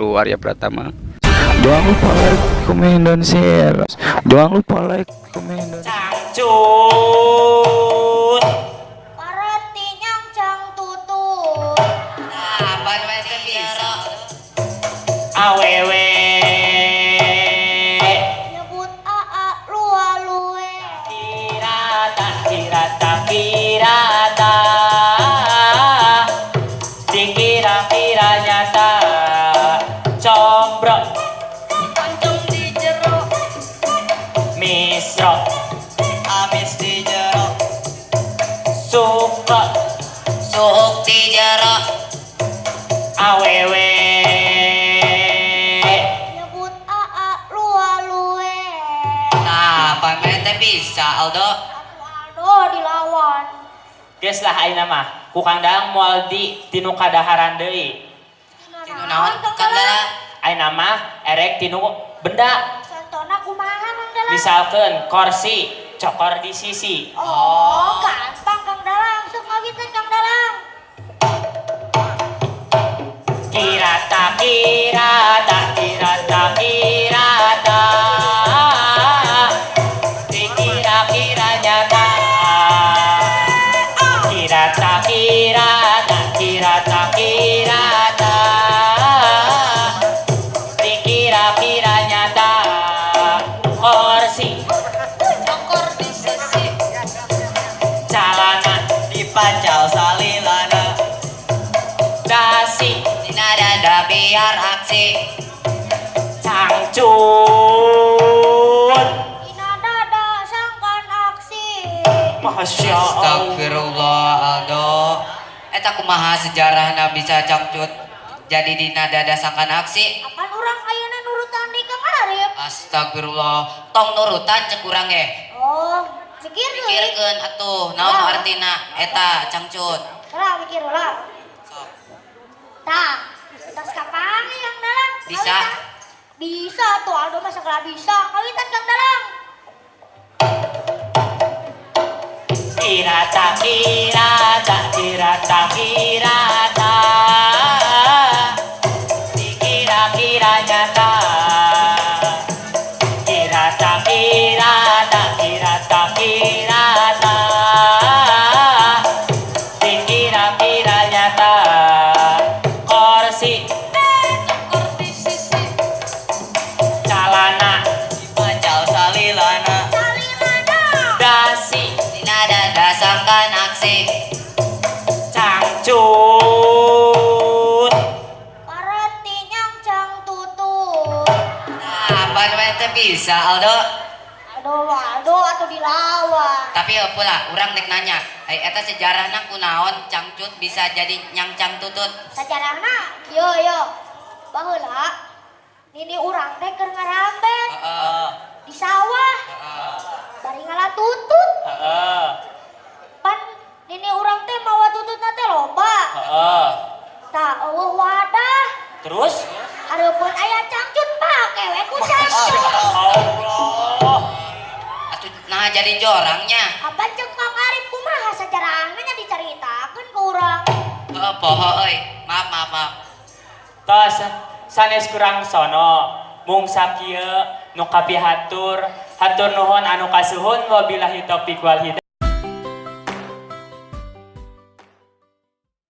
Aldo Arya Pratama. Jangan lupa like, komen, dan share. Jangan lupa like, komen, dan Cangcut. Pareti nyangcang tutut. Apa teh bisa? Awewe. Nyebut aa lua luwe. Kirata kirata kirata. Dikira-kira nyata. Combro. Pancong di jero. Misro. Amis di jero. Suka. Suhuk di jero. Awewe. Nyebut aa lua luwe. Nah, apa teh bisa, Aldo? Atuh Aldo dilawan. Geus lah ayeuna mah. Ku Kang Dalang moal di tinu kadaharan deui. Tinu naon, Kang Dalang? Ayeuna mah erek tinu benda. Contona kumaha, Kang Dalang? Misalkan kursi cokor di sisi. Oh, gampang, Kang Dalang. Sok ngawitan, Kang Dalang. Kirata kirata kirata kirata. Dikira-kira nyata. Kirata kirata kirata kirata. Dikira-kira nyata. Kursi Cokor di sisi. Calana Dipacal salilana. Dasi Dina dada biar aksi. Cangcut. Dina dada sangkan aksi. Masya Allah. Astagfirullah, Aldo. Eta kumaha sejarahna bisa cangcut jadi dina dada sangkan aksi? Apan urang ayeuna nurutan di Kang Arif? Astagfirullah, tong nurutan cek urang ge. Oh, mikir deui. Pikirkeun atuh, naon nu artina eta cangcut? Salah mikir heula. Sok. Tah, tos kapanggih, Kang Dalang. Bisa? Kawitan. Bisa tuh, Aldo mah segala bisa. Kawitan, Kang Dalang. Kirata kirata kirata kirata. Dikira-kira nyata. Kirata kirata kirata kirata. Dikira-kira nyata. Kursi Cokor di sisi. Calana Dipacal salilana. Salilana. Dasi Dina dada sangkan aksi. Cangcut. Pareti nyangcang tutut. Nah, apa teh bisa, Aldo? Aldo, Aldo atau dilawan. Tapi ya pula, urang nek nanya, ai eta sejarahna kunaon cangcut bisa jadi nyangcang tutut? Sajarahna kieu yo. Baheula nini urang teh keur ngarambet di sawah bari ngala tutut. Pan nini urang teh mawa tututna teh loba. Tah, euweuh wadah. Terus? Hareupeun aya cangcut, pake we ku cangcut. Allah. Atuh nah jadi jorangnya. Apa cek Kang Arif kumaha sajarahna nya dicaritakeun ku urang? Heeh, poho euy. Maaf, maaf, maaf. Tos sanes kurang sono mung sakieu nu kapihatur, hatur nuhun anu kasuhun, wabillahi taufik wal hidayah.